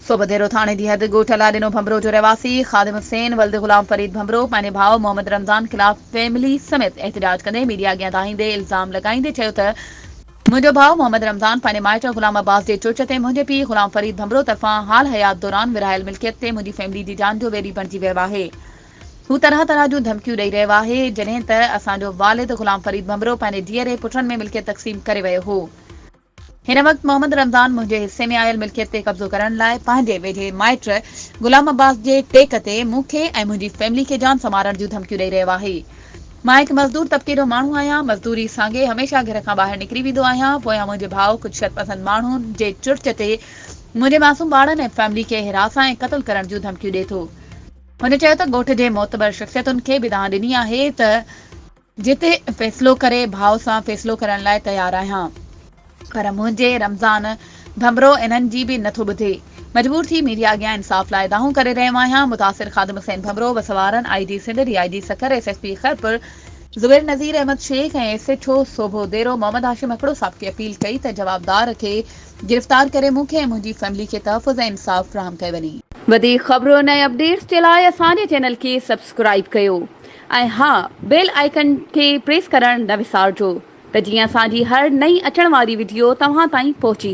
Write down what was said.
صوڀوديرو ٿاڻي جي حد ڳوٺ لاڏنو ڀنڀرو جو رهواسي خادم حسين ولد غلام فريد ڀنڀرو پنهنجي ڀاء محمد رمضان خلاف فيملي سميت احتجاج ڪندي ميڊيا اڳيان دانهيندي الزام لڳائيندي چيو ته منهنجو ڀاء محمد رمضان پنهنجي مائٽ غلام عباس جي چرچ تي منهنجي پيء غلام فريد ڀنڀرو طرفان حال حيات دوران ورهايل ملڪيت تي منهنجي فيملي جي جان جو ويري بڻجي ويو آهي هو طرح طرح جون ڌمڪيون ڏئي رهيو آهي جڏهن ته اسان جو والد غلام فريد ڀنڀرو پنهنجي جيئري پٽن ۾ ملڪيت تقسيم ڪري ويو هو. هن وقت محمد رمضان منهنجي حصي ۾ آيل ملڪيت تي قبضو ڪرڻ لاء پنهنجي ويجهي مائٽ غلام عباس جي ٽيڪ تي مون کي ۽ منهنجي فيملي کي جان سان مارڻ جون ڌمڪيون ڏئي رهيو آهي. مان هڪ مزدور طبقي جو ماڻهو آهيان، مزدوري سانگي هميشه گهر کان ٻاهر نڪري ويندو آهيان، پويان منهنجي ڀاء ڪجهه شرپسند ماڻهن جي چرچ تي منهنجي معصوم ٻارڙن ۽ فيملي کي هراسان ۽ قتل ڪرڻ جون ڌمڪيون ڏئي ٿو. هن چيو ته ڳوٺ جي معتبر شخصيتن کي به دانهن ڏني آهي ته جتي فيصلو ڪري ڀاء سان فيصلو ڪرڻ لاء تيار آهيان پر منهنجي رمضان ڀنڀرو انهن جي به نٿو ٻڌي مجبور ٿي ميڊيا اڳيان انصاف لاء دانهون ڪري رهيو آهيان متاثر خادم حسين ڀنڀرو وس وارن I G Sindh D I G Sukkur S S P Khairpur Zubair Nazir Ahmed Shaikh ۽ S H O Sobho Dero Muhammad Hashim Hakro صاحب کي اپيل ڪئي ته جوابدار کي گرفتار ڪري مون کي ۽ منهنجي فيملي کي تحفظ ۽ انصاف فراهم ڪيو وڃي. وڌيڪ خبرن ۽ اپڊيٽس جي لاء اسان جي چينل کي سبسڪرائيب ڪيو ۽ ها بيل آئيڪن کي پريس ڪرڻ نه وسارجو ته جيئن اسان جي هر نئين اچڻ واري وڊيو توهان تائين پهچي.